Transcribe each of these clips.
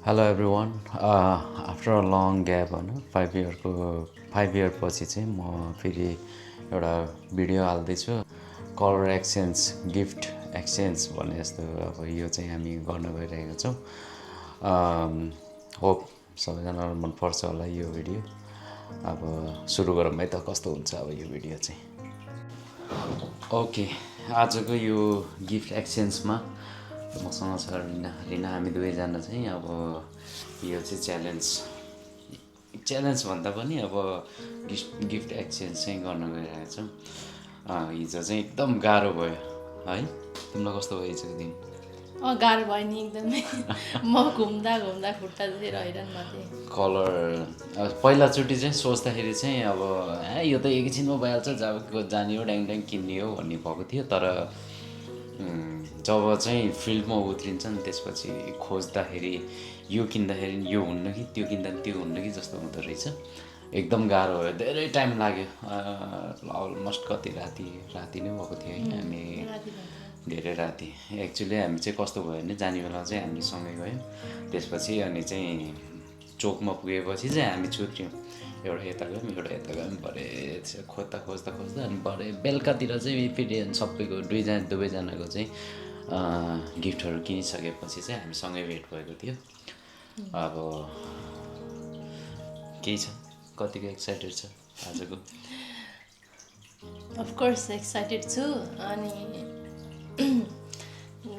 Hello everyone after a long gap होइन 5 year पछि चाहिँ म फेरि एउटा भिडियो हाल्दैछु कलर एक्सचेन्ज गिफ्ट एक्सचेन्ज भन्ने जस्तो अब यो चाहिँ हामी गर्न गइरहेको छौँ होप सबैजनालाई मनपर्छ होला यो भिडियो अब सुरु गरौँ है त कस्तो हुन्छ अब यो भिडियो चाहिँ ओके आजको यो गिफ्ट एक्सचेन्जमा मसँग छ रिना हामी दुवैजना चाहिँ अब यो चाहिँ च्यालेन्ज भन्दा पनि अब गिफ्ट एक्सचेन्ज चाहिँ गर्न गइरहेको छौँ हिजो चाहिँ एकदम गाह्रो भयो है तिमीलाई कस्तो भयो हिजोको दिन गाह्रो भयो नि एकदमै म घुम्दा घुम्दा खुट्टा दुखेर हैरान भएँ कलर पहिलाचोटि चाहिँ सोच्दाखेरि चाहिँ अब यो त एकैछिनमा भइहाल्छ जब जाने हो ड्याङ ड्याङ किन्ने हो भन्ने भएको थियो तर जब चाहिँ फिल्डमा उत्रिन्छ नि त्यसपछि खोज्दाखेरि यो किन्दाखेरि यो हुन्न कि त्यो किन्दा त्यो हुन्न कि जस्तो हुँदो रहेछ एकदम गाह्रो भयो धेरै टाइम लाग्यो अलमोस्ट कति राति नै भएको थियो है हामी धेरै राति एक्चुअली हामी चाहिँ कस्तो भयो भने जाने बेला चाहिँ हामी सँगै गयौँ त्यसपछि अनि चाहिँ चोकमा पुगेपछि चाहिँ हामी छुट्यौँ एउटा यता गयौँ एउटा यता गयौँ भरे खोज्दा अनि भरे बेलुकातिर चाहिँ फेरि सबैको दुवैजनाको चाहिँ गिफ्टहरू किनिसकेपछि चाहिँ हामी सँगै भेट भएको थियो अब केही छ कतिको एक्साइटेड छ आजको अफकोर्स एक्साइटेड छु अनि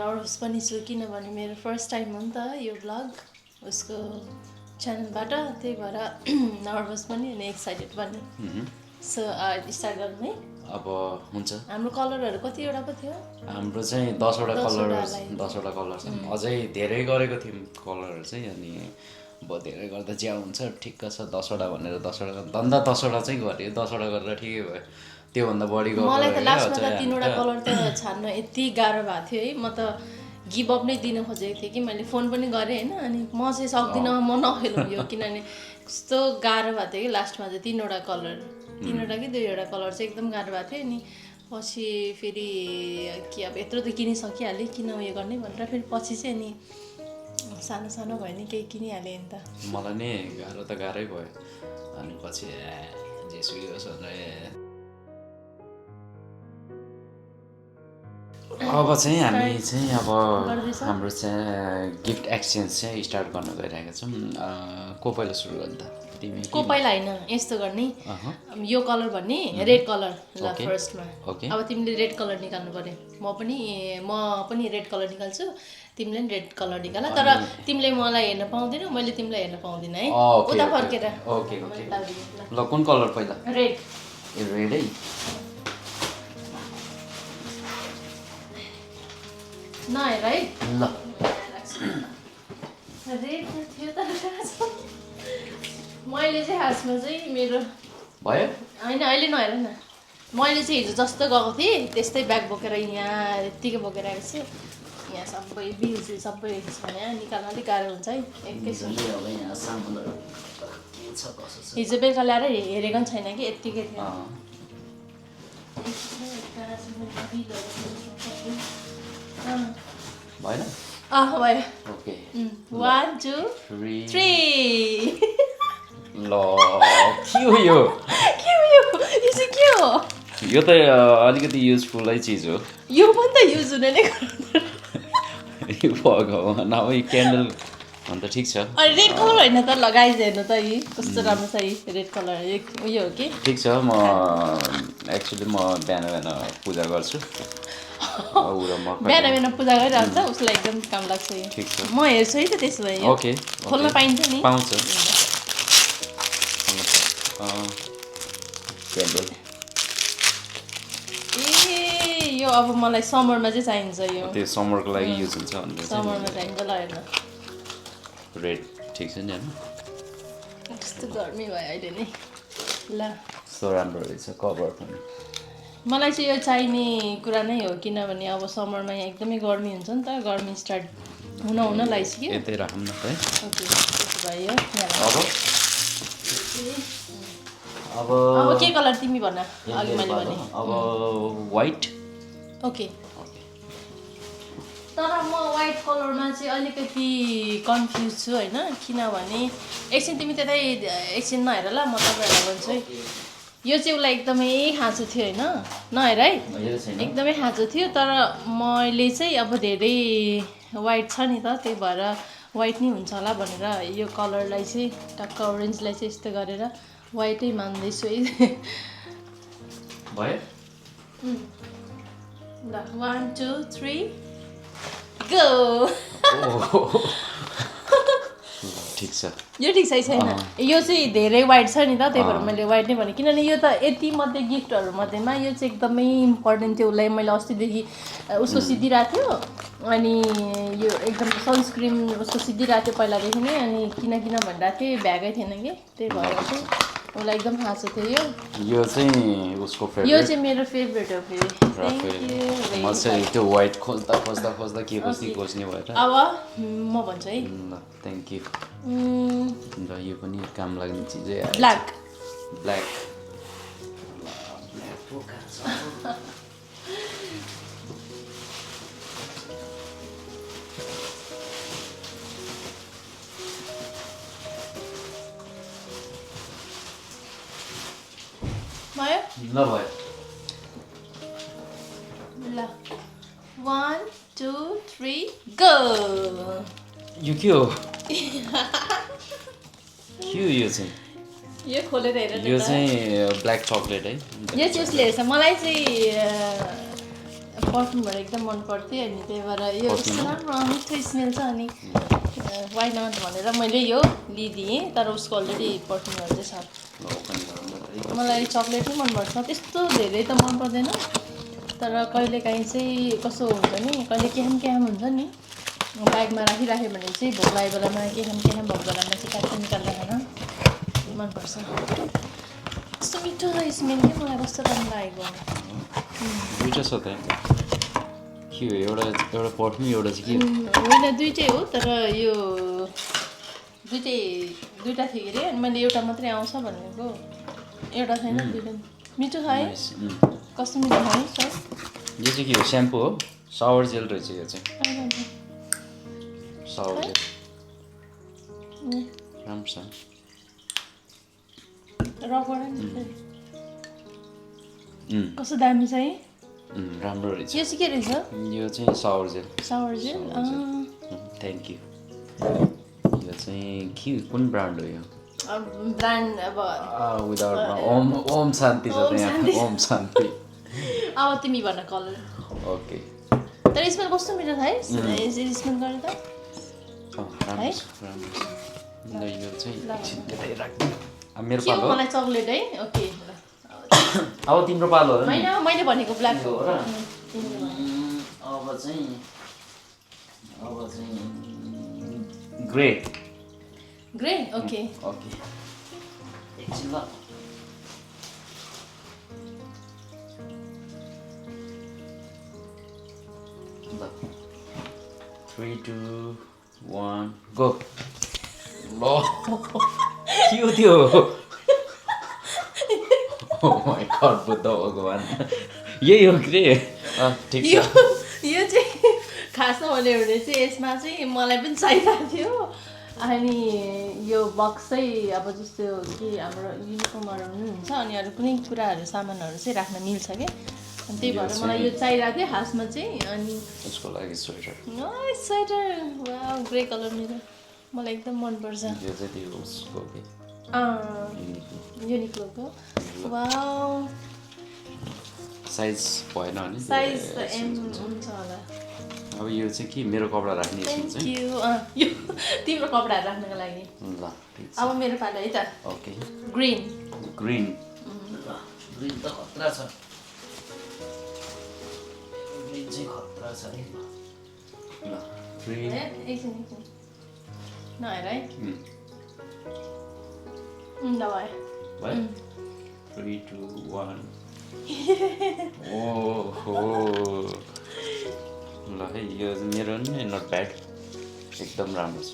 नर्भस पनि छु किनभने मेरो फर्स्ट टाइम हो नि त यो ब्लग उसको च्यानलबाट त्यही भएर नर्भस पनि अनि एक्साइटेड पनि सो स्टार्ट गरौँ है अब हुन्छ हाम्रो कलरहरू कतिवटा पो थियो हाम्रो चाहिँ 10वटा कलर छ अझै धेरै गरेको थियौँ कलरहरू चाहिँ अनि अब धेरै गर्दा ज्या हुन्छ ठिक्क छ 10वटा भनेर 10वटा धन्दा 10वटा चाहिँ गऱ्यो 10वटा गरेर ठिकै भयो त्योभन्दा बढी मलाई त लास्टमा त 3वटा कलर त छान्न यति गाह्रो भएको थियो है म त गिभ अप नै दिन खोजेको थिएँ कि मैले फोन पनि गरेँ होइन अनि म चाहिँ सक्दिनँ म नखेलौँ यो किनभने कस्तो गाह्रो भएको थियो कि लास्टमा चाहिँ 3वटा कलर 3वटा कि 2वटा कलर चाहिँ एकदम गाह्रो भएको थियो अनि पछि फेरि कि अब यत्रो त किनिसकिहालेँ किन उयो गर्ने भनेर फेरि पछि चाहिँ अनि सानो सानो भयो नि केही किनिहालेँ नि त मलाई नि गाह्रो त गाह्रै भयो अनि पछि जेसुकै भनेर अब चाहिँ हामी चाहिँ अब हाम्रो चाहिँ गिफ्ट एक्सचेन्ज चाहिँ स्टार्ट गर्न गइरहेको छौँ को पहिला सुरु गर्ने त तिमी को पहिला होइन यस्तो गर्ने यो कलर भन्ने रेड कलर ल फर्स्टमा अब तिमीले रेड कलर निकाल्नु पर्यो म पनि रेड कलर निकाल्छु तिमीले पनि रेड कलर निकाल तर तिमीले मलाई हेर्न पाउँदैनौ मैले तिमीलाई हेर्न पाउँदिनँ है उता फर्केर ओके ल कुन कलर पहिला रेड ए रेड है नहेर है ल रेड त थियो तर मैले चाहिँ खासमा चाहिँ मेरो भयो होइन अहिले नहेर न मैले चाहिँ हिजो जस्तो गएको थिएँ त्यस्तै ब्याग बोकेर यहाँ यत्तिकै बोकेर आएको छु यहाँ सबै बिल्स सबै भने निकाल्न अलिक गाह्रो हुन्छ है एकैछिन हिजो बेलुका ल्याएर हेरेको पनि छैन कि यत्तिकै थियो भएन भयो ओके 1 2 3 ल के हो यो चाहिँ के हो यो त अलिकति युजफुलै चिज हो यो पनि त युज हुने नै भगवान अब यो क्यान्डल अन्त ठिक छ अनि रेड कलर होइन त लगाइज हेर्नु त यी कस्तो राम्रो छ यी रेड कलर उयो हो कि ठिक छ म एक्चुली म बिहान पूजा गर्छु बिहान पूजा गरिरहन्छ उसलाई एकदम काम लाग्छ यो ठिक छ म हेर्छु है त त्यसो भए ओके खोल्न पाइन्छ नि पाउँछ क्यान्डल ए यो अब मलाई समरमा चाहिँ चाहिन्छ यो त्यो समरको लागि युज हुन्छ भनेर समरमा चाहिन्छ ल हेर्न रेड ठिक छ नि होइन कस्तो गर्मी भयो अहिले नै ल कस्तो राम्रो रहेछ कभर पनि मलाई चाहिँ यो चाहिने कुरा नै हो किनभने अब समरमा यहाँ एकदमै गर्मी हुन्छ नि त गर्मी स्टार्ट हुन लागिसक्यो यतै राखौँ न त है ओके त्यसो भयो अब के कलर तिमी भन अघि मैले भने अब वाइट ओके तर म व्हाइट कलरमा चाहिँ अलिकति कन्फ्युज छु होइन किनभने एकछिन तिमी त्यतै एकछिन नहेर ल म तपाईँहरूलाई भन्छु है यो चाहिँ उसलाई एकदमै खाँचो थियो होइन नहेर है एकदमै खाँचो थियो तर मैले चाहिँ अब धेरै व्हाइट छ नि त त्यही भएर व्हाइट नै हुन्छ होला भनेर यो कलरलाई चाहिँ टक्क ओरेन्जलाई चाहिँ यस्तो गरेर व्हाइटै मान्दैछु है भयो ल 1 2 3 गो ठिक छ यो ठिक छ छैन यो चाहिँ धेरै व्हाइट छ नि त त्यही भएर मैले व्हाइट नै भने किनभने यो त यति मध्ये गिफ्टहरू मध्येमा यो चाहिँ एकदमै इम्पोर्टेन्ट थियो उसलाई मैले अस्तिदेखि उसको सिद्धिरहेको थियो अनि यो एकदम सनस्क्रिन उसको सिद्धिरहेको थियो पहिलादेखि नै अनि किन भनिरहेको थिएँ भ्यागै थिएन कि त्यही भएर चाहिँ उसलाई एकदम खाँचो थियो यो चाहिँ उसको फेभरेट यो चाहिँ मेरो फेभरेट हो फेरि म चाहिँ त्यो व्हाइट खोज्दा के खोज्ने भएर अब म भन्छु है ल थ्याङ्क यू र यो पनि काम लाग्ने चिजै आयो ब्ल्याक भयो ल भयो ल 1 2 3 गो यो के हो के हो यो चाहिँ यो खोलेर हेर यो चाहिँ ब्ल्याक चक्लेट है यो चाहिँ उसले हेर्छ मलाई चाहिँ पर्फ्युमहरू एकदम मन पर्थ्यो अनि त्यही भएर यो राम्रो मिठो स्मेल छ अनि वाइ नट भनेर मैले यो लिइदिएँ तर उसको अलरेडी पर्फ्युमहरू चाहिँ छ मलाई चक्लेट नै मनपर्छ त्यस्तो धेरै त मन पर्दैन तर कहिलेकाहीँ चाहिँ कस्तो हुन्छ नि कहिले के हुन्छ नि ब्यागमा राखिराख्यो भने चाहिँ भोक लागेको बेलामा के खाम भएको बेलामा चाहिँ ट्याक्क निकाल्दा खान मनपर्छ कस्तो मिठो छ स्मेल के मलाई कस्तो राम्रो लागेको दुईवटा छ त के हो एउटा पर्फ्युम एउटा चाहिँ के होइन दुइटै हो तर यो दुइटा थियो के अरे अनि मैले एउटा मात्रै आउँछ भनेको एउटा छैन दुइटा मिठो छ है कस्तो मिठो छ है सर यो चाहिँ के हो स्याम्पू हो सावर जेल रहेछ यो चाहिँ सावर जेल राम्रो छ रबर कस्तो दामी छ है राम्रो रहेछ यो चाहिँ के रहेछ यो चाहिँ shower gel thank you yo चाहिँ के कुन ब्रान्ड हो यो ब्रान्ड अब विदाउट ओम शान्ति छ त्यहाँ ओम शान्ति अब तिमी भन कलर ओके तर स्मेल कस्तो मिठो छ है स्मेल गरे त राम्रो यो चाहिँ मेरो पालो मलाई चक्लेट है ओके अब तिम्रो पालो हो होइन मैले भनेको ब्ल्याक हो र अब चाहिँ ग्रे ओके एकछिन ल ल 3 2 1 गो ल के हो त्यो ओ माय गॉड बुद्ध भगवान यही हो ग्रे ठिक छ यो चाहिँ खासमा भन्यो भने चाहिँ यसमा चाहिँ मलाई पनि चाहिएको थियो अनि यो बक्स चाहिँ अब जस्तो कि हाम्रो युनिफर्महरू पनि हुन्छ अनि अरू कुनै कुराहरू सामानहरू चाहिँ राख्न मिल्छ क्या अनि त्यही भएर मलाई यो चाहिरहेको थियो खासमा चाहिँ अनि उसको लागि स्वेटर स्वेटर वा ग्रे कलर मेरो मलाई एकदम मनपर्छ यो चाहिँ त्यो उसको के युनिक्लोको वाउ साइज भएन भने साइज त एम हुन्छ होला अब यो चाहिँ के मेरो कपडा राख्ने यसमा चाहिँ यो तिम्रो कपडाहरू राख्नको लागि ल ठिक छ अब मेरो पालो है त ओके ग्रिन ग्रिन ग्रिन त खतरा छ ग्रिन चाहिँ खतरा छ है ल ग्रिन एकछिन नहेर है ल भयो 3 2 1 ओहो ल है यो मेरो नि नट ब्याड एकदम राम्रो छ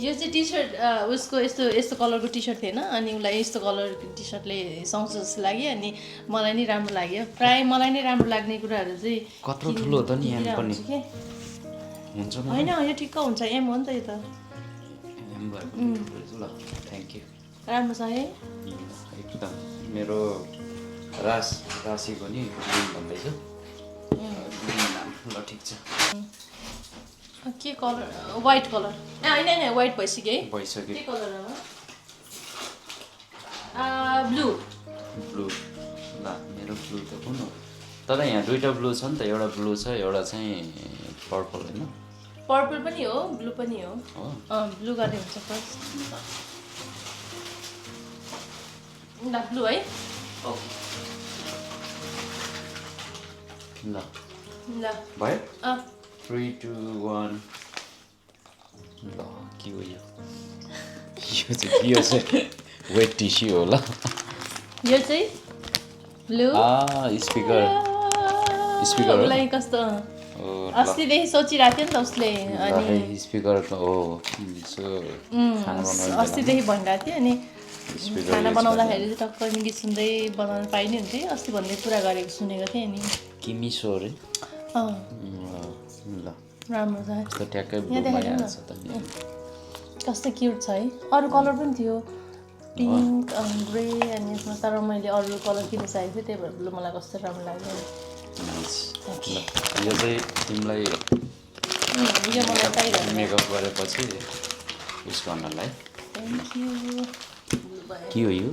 यो चाहिँ टी सर्ट उसको यस्तो यस्तो कलरको टी सर्ट थिएन अनि उसलाई यस्तो कलरको टी सर्टले सुहाउँछ जस्तो लाग्यो अनि मलाई नि राम्रो लाग्यो प्राय मलाई नै राम्रो लाग्ने कुराहरू चाहिँ कत्रो ठुलो हो त नि एम पनि के हुन्छ होइन यो ठिक्क हुन्छ एम हो नि त यो त एम भएको ल थ्याङ्क यू राम्रो छ है एकदम मेरो राशिको नि ग्रिन भन्दैछु ल ठिक छ के कलर व्हाइट कलर होइन होइन व्हाइट भइसक्यो है भइसक्यो के कलर हो ब्लू ब्लू ल मेरो ब्लू त कुन हो तर यहाँ दुईवटा ब्लू छ नि त एउटा ब्लू छ एउटा चाहिँ पर्पल होइन पर्पल पनि हो ब्लू पनि हो हो ब्लू गर्ने हुन्छ फर्स्ट ल ब्लू है ल ल भयो अँ 3 2 1 ल के हो यो चाहिँ वेट टिस्यु हो ल यो चाहिँ ब्लू स्पिकर हो उसलाई कस्तो अस्तिदेखि सोचिरहेको थियो नि त उसले अनि स्पिकरको हो यसो खाना बनाउनु अस्तिदेखि भनिरहेको थियो अनि खाना बनाउँदाखेरि चाहिँ टक्क गीत सुन्दै बनाउनु पाइने हुन्थ्यो अस्ति भन्दै कुरा गरेको सुनेको थिएँ नि किमिसो रे अँ ल राम्रो छ यस्तो ट्याक्कै यहाँ ब्लू देखाइदेऊ न। भइहाल्छ त नि कस्तो क्युट छ है अरू कलर पनि थियो पिङ्क ग्रे अनि यसमा तर मैले अरू कलर किन चाहिएको थियो त्यही भएर ब्लू मलाई कस्तो राम्रो लाग्यो नाइस ल यो चाहिँ तिमीलाई यो मलाई चाहिरहेको मेकअप गरेपछि उस गर्नलाई थ्याङ्क यू के हो यो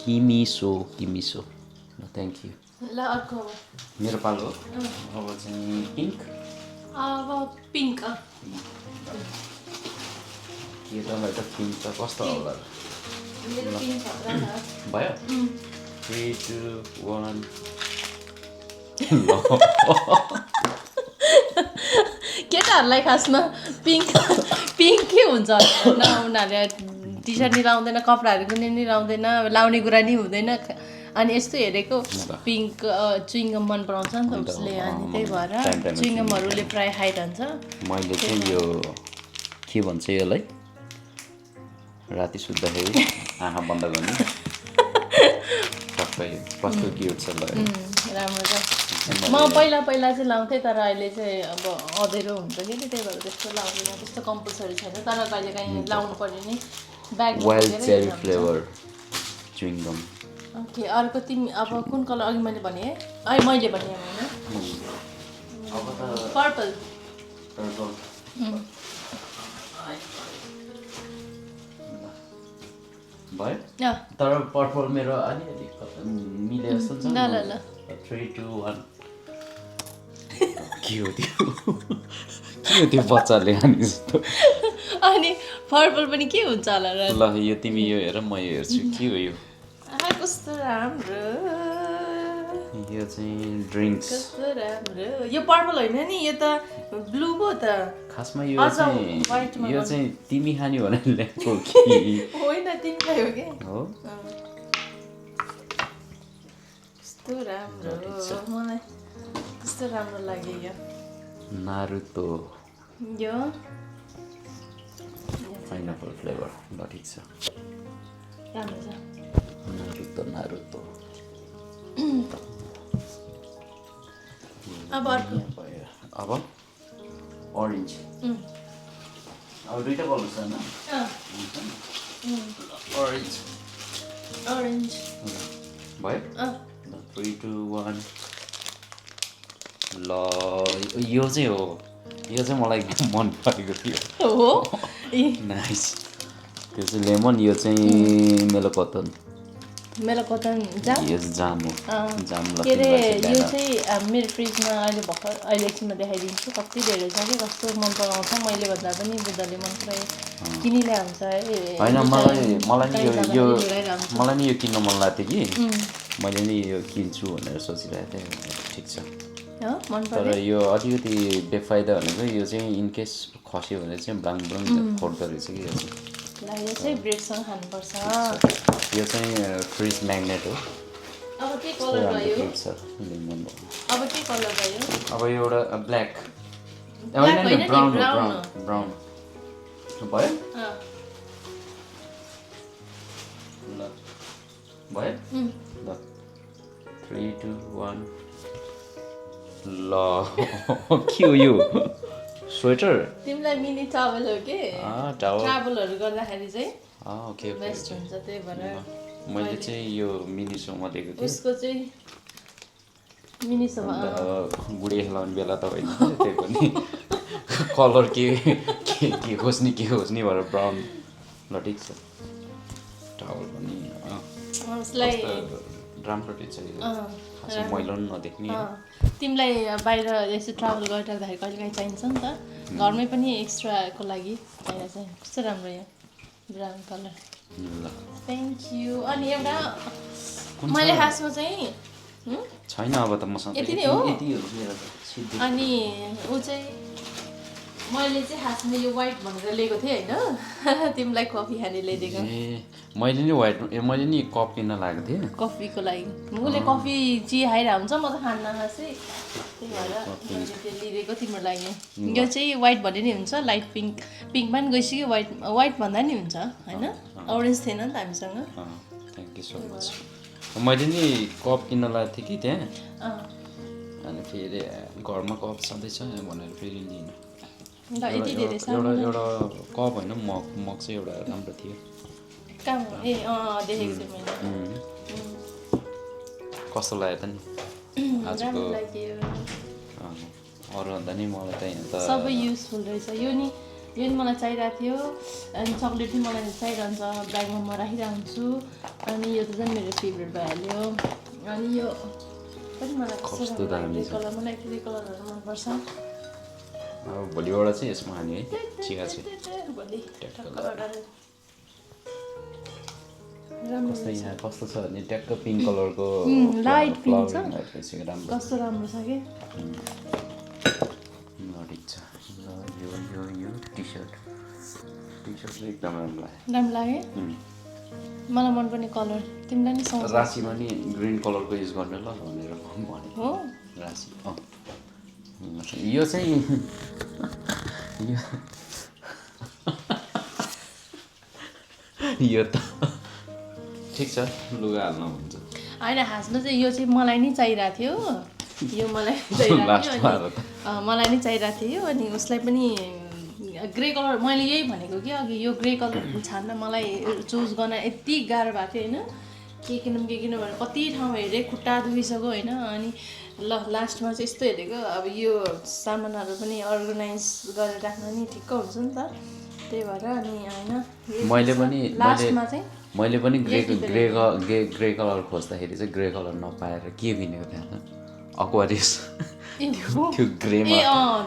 किमिसो ल थ्याङ्क यू ल अर्को मेरो पालो अब चाहिँ पिङ्क अब पिङ्क के तपाईँ त पिङ्क त कस्तो होला मेरो पिङ्क भयो 3 2 1 केटाहरूलाई खासमा पिङ्क के हुन्छ उनीहरूले टी सर्ट नि लाउँदैन कपडाहरू पनि नि लाउँदैन लाउने कुरा नि हुँदैन अनि यस्तो हेरेको पिङ्क चुइङगम मन पराउँछ नि त उसले अनि त्यही भएर चुइङगमहरूले प्रायः खाइरहन्छ मैले चाहिँ यो के भन्छ यसलाई राति सुत्दाखेरि आँखा बन्द गर्ने टक्कै कस्तो क्युट छ ल राम्रो छ म पहिला चाहिँ लाउँथेँ तर अहिले चाहिँ अब अँधेरो हुन्छ कि त्यही भएर त्यस्तो लाउँदैन त्यस्तो कम्पलसरी छैन तर कहिले काहीँ लाउनु पर्यो नि bag wild cherry flavour chewing gum okay अर्को तिमी अब कुन कलर अघि मैले भने है मैले भने होइन अब त पर्पल भयो तर पर्पल मेरो अलिअलि मिले जस्तो छ ल 3 2 1 के हो त्यो बच्चाले अनि जस्तो अनि पर्पल पनि के हुन्छ होला र ल यो तिमी यो हेर म यो हेर्छु के हो यो कस्तो राम्रो यो चाहिँ ड्रिङ्क्स कस्तो राम्रो यो पर्पल होइन नि यो त ब्लू पो त खासमा यो चाहिँ तिमी खाने भनेर ल्याएको कि होइन तिमीलाई हो कि हो कस्तो राम्रो मलाई कस्तो राम्रो लाग्यो यो नारुतो यो पाइनएप्पल फ्लेभर ल ठिक छ राम्रो छ नारुतो अब अर्को अब ओरेन्ज अब दुईटा कलर छ होइन ओरेन्ज ओरेन्ज भयो 3 2 1 ल यो चाहिँ हो यो चाहिँ मलाई एकदम मन परेको थियो हो नाइस त्यो चाहिँ लेमन यो चाहिँ मेलोपतन मेलोपतन जाम यो चाहिँ जाम हो जाम के अरे यो चाहिँ मेरो फ्रिजमा अहिले एकछिनमा देखाइदिन्छु कति धेरै छ कि कस्तो मन पराउँछ मैले भन्दा पनि बुद्धले मन परायो किनिल्या हुन्छ होइन मलाई नि यो किन्न मन लाग्थ्यो कि मैले नि यो किन्छु भनेर सोचिरहेको थिएँ ठिक छ तर यो अलिकति बेफाइदा भनेको यो चाहिँ इनकेस खस्यो भने चाहिँ ब्लाङ फोड्दो रहेछ कि यो चाहिँ ब्रेडसँग खानुपर्छ यो चाहिँ फ्रिज म्याग्नेट हो अब के कलर भयो अब के कलर भयो अब एउटा ब्ल्याक होइन ब्राउन भयो अँ, ल भयो ल 3 2 1 ल के हो यो स्वेटर तिमीलाई मिनी टावल हो कि टावल ट्राभलहरू गर्दाखेरि चाहिँ ओके ओके बेस्ट हुन्छ त्यही भएर मैले चाहिँ यो मिनी सोमा दिएको थिएँ उसको चाहिँ मिनी सोमा अन्त अब बुढी खेलाउने बेला त होइन त्यही पनि कलर के खोज्ने भनेर ब्राउन ल ठिक छ टावल पनि उसलाई राम्रो रहेछ यो खासै मैलो पनि नदेख्ने तिमीलाई बाहिर यसो ट्राभल गरिराख्दाखेरि कहिलेकाहीँ चाहिन्छ नि त घरमै पनि एक्स्ट्राको लागि चाहिन्छ चाहिँ कस्तो राम्रो यो ब्राउन कलर ल थ्याङ्क यू अनि एउटा मैले खासमा चाहिँ छैन अब त मसँग यति नै हो? यतिहरू मेरो त सिद्धि अनि ऊ चाहिँ मैले चाहिँ खासमा यो वाइट भनेर लिएको थिएँ होइन तिमीलाई कफी खाने ल्याइदिएको ए मैले नि मैले नि कप किन्न लागेको थिएँ कफीको लागि उसले कफी चिया खाइरहेको हुन्छ म त खान्न खासै त्यही भएर मैले त्यो लिइदिएको तिम्रो लागि यो चाहिँ वाइट भन्ने नि हुन्छ लाइट पिङ्कमा पनि गइसक्यो वाइट भन्दा नि हुन्छ होइन अरेन्ज थिएन नि त हामीसँग थ्याङ्क यू सो मच मैले नि कप किन्न लागेको थिएँ कि त्यहाँ अँ अनि फेरि घरमा कप छँदैछ भनेर फेरि लिएन ल यति धेरै एउटा कप होइन मग चाहिँ एउटा राम्रो थियो कहाँ हो? ए देखेको थिएँ मैले कस्तो लाग्यो त नि आजको राम्रो लाग्यो अरूभन्दा नि मलाई त यहाँ त सबै युजफुल रहेछ यो नि मलाई चाहिरहेको थियो अनि चक्लेट पनि मलाई चाहिरहन्छ ब्यागमा म राखिरहेको हुन्छु अनि यो त झन् मेरो फेभरेट भइहाल्यो अनि यो पनि मलाई कस्तो दामी छ। कलर मलाई ग्रे कलरहरू मनपर्छ अब भोलिबाट चाहिँ यसमा हाने है चिया चाहिँ भोलि ट्याक्क टक्क लगाएर राम्रो कस्तो यहाँ कस्तो छ भने ट्याक्क पिङ्क कलरको लाइट पिङ्क छ फ्लावर राम्रो कस्तो राम्रो छ कि ठिक छ ल यो टी सर्ट चाहिँ एकदम राम्रो राम्रो लाग्यो लाग्यो मलाई मनपर्ने कलर तिमीलाई नि सँगै राशिमा नि ग्रिन कलरको युज गर्ने ल भनेर भने हो राशि यो चाहिँ यो त ठिक छ लुगा हाल्न हुन्छ होइन खासमा चाहिँ यो चाहिँ मलाई नै चाहिरहेको थियो यो मलाई चाहिरहेको थियो अनि मलाई नै चाहिरहेको थियो अनि उसलाई पनि ग्रे कलर मैले यही भनेको कि अघि यो ग्रे कलर छान्न मलाई चुज गर्न यति गाह्रो भएको थियो होइन के किनौँ भने कति ठाउँ हेरेँ खुट्टा दुखिसक्यो होइन अनि ल लास्टमा चाहिँ यस्तो हेरेको अब यो सामानहरू पनि अर्गनाइज गरेर राख्न नि ठिक्क हुन्छ नि त त्यही भएर अनि होइन लास्टमा चाहिँ मैले पनि ग्रे कलर खोज्दाखेरि चाहिँ ग्रे कलर नपाएर के किनेको थिएँ अक्वारियस त्यो ग्रेमा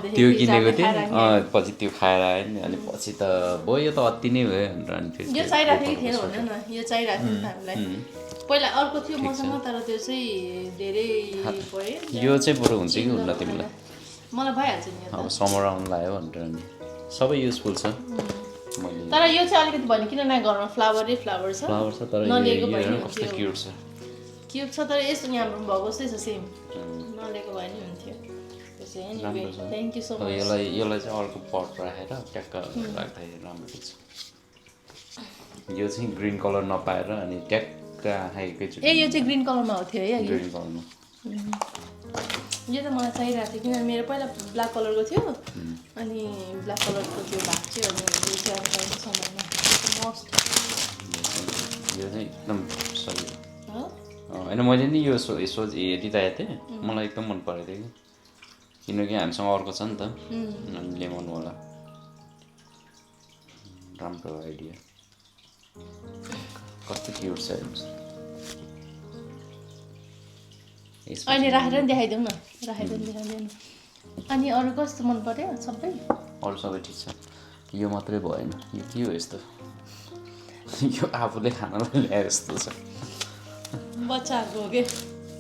त्यो किनेको थिएँ पछि त्यो खाएर आयो नि अनि पछि त भयो यो त अति नै भयो भनेर अनि फेरि यो चाहिरहेको थियो कि थिएन भन न यो चाहिरहेको थियो नि त हामीलाई पहिला अर्को थियो मसँग तर त्यो चाहिँ धेरै भयो यो चाहिँ बरु हुन्छ कि हुन्न तिमीलाई मलाई भइहाल्छ नि अब समर आउनु लाग्यो भनेर अनि सबै युजफुल छ मैले तर यो चाहिँ अलिकति भन्यो किन न घरमा फ्लावर छ तर नलिएको यो भयो कस्तो क्युट छ क्युट छ तर यस्तो यहाँ भएको जस्तै छ सेम नलिएको भए नि हुन्थ्यो थ्याङ्क यू सो मच यसलाई चाहिँ अर्को पट राखेर ट्याक्क राख्दाखेरि राम्रो देख्छ यो चाहिँ ग्रिन कलर नपाएर अनि ट्याक्क आएकै छु ए यो चाहिँ ग्रिन कलरमा हो थियो है अघि ग्रिन कलरमा यो त मलाई चाहिरहेको थियो किनभने मेरो पहिला ब्ल्याक कलरको थियो अनि ब्ल्याक कलरको त्यो भएको थियो अनि यो चाहिँ अब चाहिने समयमा मस्त यो चाहिँ एकदम सही हो होइन मैले नि यो सोच हेरिरहेको थिएँ मलाई एकदम मन परेको थियो कि किनकि हामीसँग अर्को छ नि त लेमनवाला राम्रो आइडिया कस्तो क्युट छ अहिले राखेर नि देखाइदेऊ न देखाइदेऊ अनि अरू कस्तो मन पर्यो सबै अरू सबै ठिक छ यो मात्रै भएन यो के हो यस्तो यो आफूले खानालाई ल्याए जस्तो छ बच्चाहरूको हो कि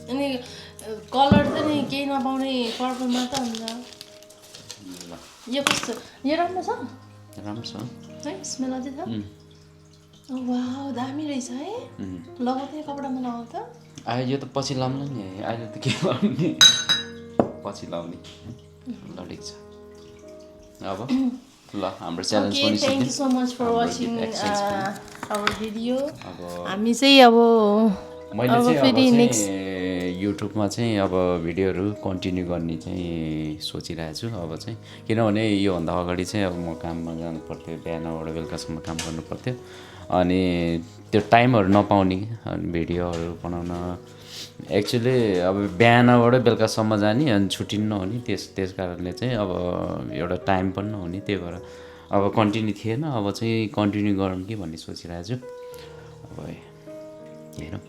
अनि कलर त नि केही नपाउने पर्पलमा त हुन्छ यो कस्तो यो राम्रो छ है स्मेल अझै छ वाउ दामी रहेछ है लगाउँदै कपडामा लगाउ त यो त पछि लाउँला नि अहिले त के लाउने पछि लाउने ल ठिक छ अब ल हाम्रो च्यालेन्ज ओके पनि thank you so much for हाम्रो वाचिङ exercise आवर भिडियो अब हामी चाहिँ अब मैले अब चाहिँ अब फेरि चाहिँ नेक्स्ट युट्युबमा चाहिँ अब भिडियोहरू कन्टिन्यू गर्ने चाहिँ सोचिरहेको छु अब चाहिँ किनभने योभन्दा अगाडि चाहिँ अब म काममा जानु पर्थ्यो बिहानबाट बेलुकासम्म काम गर्नु पर्थ्यो अनि त्यो टाइमहरू नपाउने अनि भिडियोहरू बनाउन एक्चुअली अब बिहानबाट बेलुकासम्म जाने अनि छुट्टी नहुने त्यस कारणले चाहिँ अब एउटा टाइम पनि नहुने त्यही भएर अब कन्टिन्यू थिएन अब चाहिँ कन्टिन्यू गरौँ कि भन्ने सोचिरहेको छु अब हेरौँ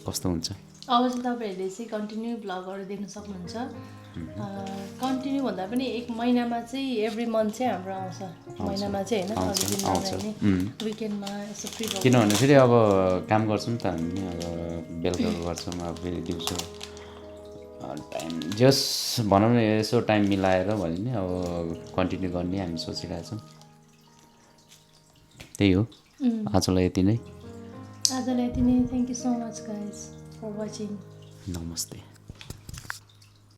कस्तो हुन्छ अब चाहिँ तपाईँहरूले चाहिँ कन्टिन्यू भ्लगहरू देख्न सक्नुहुन्छ कन्टिन्यू भन्दा पनि एक महिनामा चाहिँ एभ्री मन्थ चाहिँ हाम्रो आउँछ महिनामा चाहिँ होइन अलिकति नभए विकेन्डमा यसो फ्री किनभने फेरि अब काम गर्छौँ नि त हामी अब बेलुकाको गर्छौँ अब फेरि दिउँसो टाइम जस भनौँ न यसो टाइम मिलाएर भने नि अब कन्टिन्यू गर्ने हामी सोचिरहेछौँ त्यही हो आजलाई यति नै आजलाई यति नै thank you so much guys for watching नमस्ते